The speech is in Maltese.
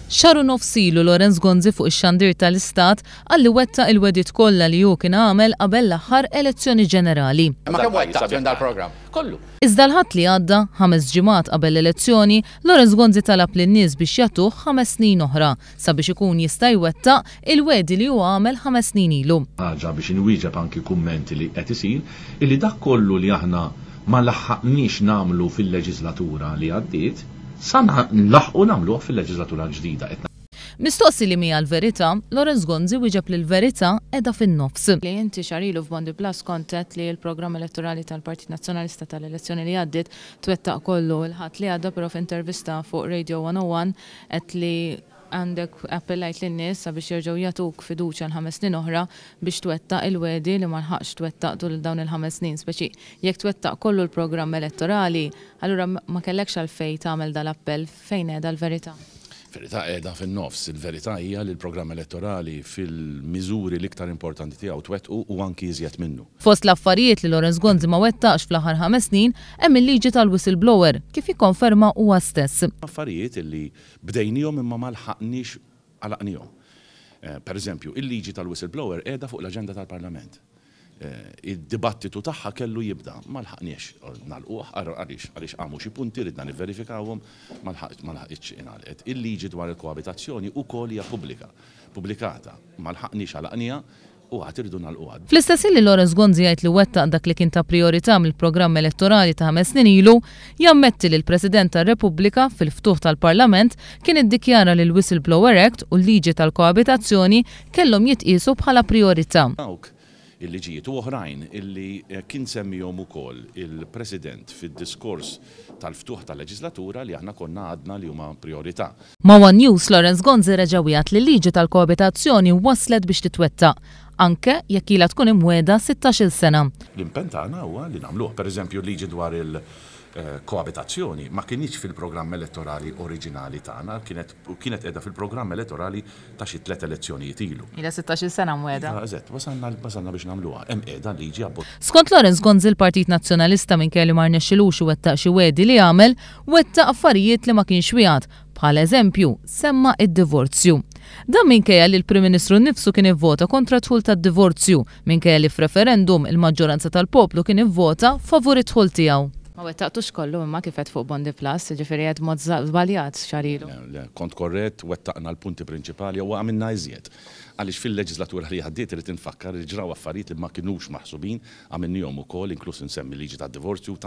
Xahar u nofs ilu Lawrence Gonzi fuq ix-xandir tal-Istat qal li wettaq il-wegħdiet kollha li hu kien għamel qabel l-aħħar elezzjoni ġenerali. Imma kemm wettaqt minn dal-programm? Kollu. Iżda l-Ħadd li għadda, ħames ġimgħat qabel l-elezzjoni, Lawrence Gonzi talab lin-nies biex jagħtuh ħames snin oħra sabiex ikun jista' jwettaq il-wegħdi li hu għamel ħames snin ilu. Ħaġa biex inwieġeb anki kummenti li qed isir, illi dak kollu li aħna ma laħħaqniex nagħmlu fil-leġiżlatura li għaddiet, sa nlaħħqu nagħmluh fil-leġiżlatura l-ġdida. Qed. Mistoqsi li mhi l-verità, Lawrence Gonzi wieġeb li l-verità qiegħda fin-nofs. Li inti xahar ilu f'Bondi Plus kont għedt li l-programm elettorali tal-Partit Nazzjonalista tal-elezzjoni li għaddiet twettaq kollu l-Ħadd li għadda, però f'intervista fuq Radio 101 għedt li għandek appellajt lin-nies sabiex jerġgħu jagħtuk fiduċja l-5 snin oħra biex twettaq il-wegħdi li ma lħaqx twettaq tul dawn il-5 snin. Speċi jekk twettaq kollu l-programm elettorali, allura ma kellekx għalfejn tagħmel dal-appell. Fejn qiegħda l-verità? Verità qiegħda fin-nofs. Il-verità hija li l-programm elettorali fil-miżuri l-iktar importanti tiegħu twettqu u anki iżjed minnu. Fost l-affarijiet li Lawrence Gonzi ma wettaqx fl-aħħar 5 snin hemm il-liġi tal-whistleblower, kif jikkonferma huwa stess. Affarijiet li bdejnihom imma ma lħaqniex għalaqnihom. Per eżempju, il-liġi tal-whistleblower qiegħda fuq l-aġenda tal-Parlament. Id-dibattitu tagħha kellu jibda, ma lħaqniex nagħlquh għaliex qamu xi punti ridna nivverifikawhom, ma lħaqitx ingħalqet. Il-liġi dwar il-koabitazzjoni ukoll hija pubblika, pubblikata, ma lħaqniex għalaqniha u għad irridu nagħlquha. Fl-istess li Lawrence Gonzi jgħid li wettaq dak li kien ta' priorità mill-programm elettorali ta' 5 snin ilu, jammetti li l-President tar-Repubblika fil-ftuħ tal-Parlament kien iddikjara li l-Whistleblower Act u l-liġi tal-koabitazzjoni kellhom jitqiesu bħala priorità. Dawk il-liġijiet u oħrajn illi kien semmihom ukoll il-President fid-diskors tal-ftuħ tal-leġislatura li aħna konna għadna li huma priorità. Ma' One News, Lawrence Gonzi reġa' wiegħed li liġi tal-koabitazzjoni waslet biex titwettaq, anke jekk ilha tkun imwiegħda 16-il sena. L-impenn tagħna huwa li nagħmluh. Per eżempju, liġi dwar il-koabitazzjoni ma kinitx fil-programm elettorali oriġinali tagħna, kienet qiegħda fil-programm elettorali ta' xi tliet elezzjonijiet ilu. Ilha 16 sena mwiegħda. Eżatt, wasalna biex nagħmluha. Hemm qiegħda liġi abbozz. Skont Lawrence Gonzi, l-Partit Nazzjonalista, minkejja li ma rnexxilux iwettaq xi wegħdi li għamel, wettaq affarijiet li ma kienx wiegħed, bħal eżempju semma id-divorzju. Dan minkejja li l-Prim Ministru nnifsu kien ivvota kontra dħul tad-divorzju, minkejja li f'referendum il-maġġoranza tal-poplu kien ivvota favur id-dħul tiegħu. Ma wettaqtux kollu imma kif qed fuq Bondi Plus, ġifieri qed mod żbaljat xahar ilu. Le, kont korrett, wettaqna l-punti prinċipali u għamilna iżjed. Għaliex fil-leġislatura li għaddiet, irid infakkar li ġraw affarijiet li ma kinux maħsubin, għamilnihom ukoll, inkluż insemmi liġi tad-divorzju, tant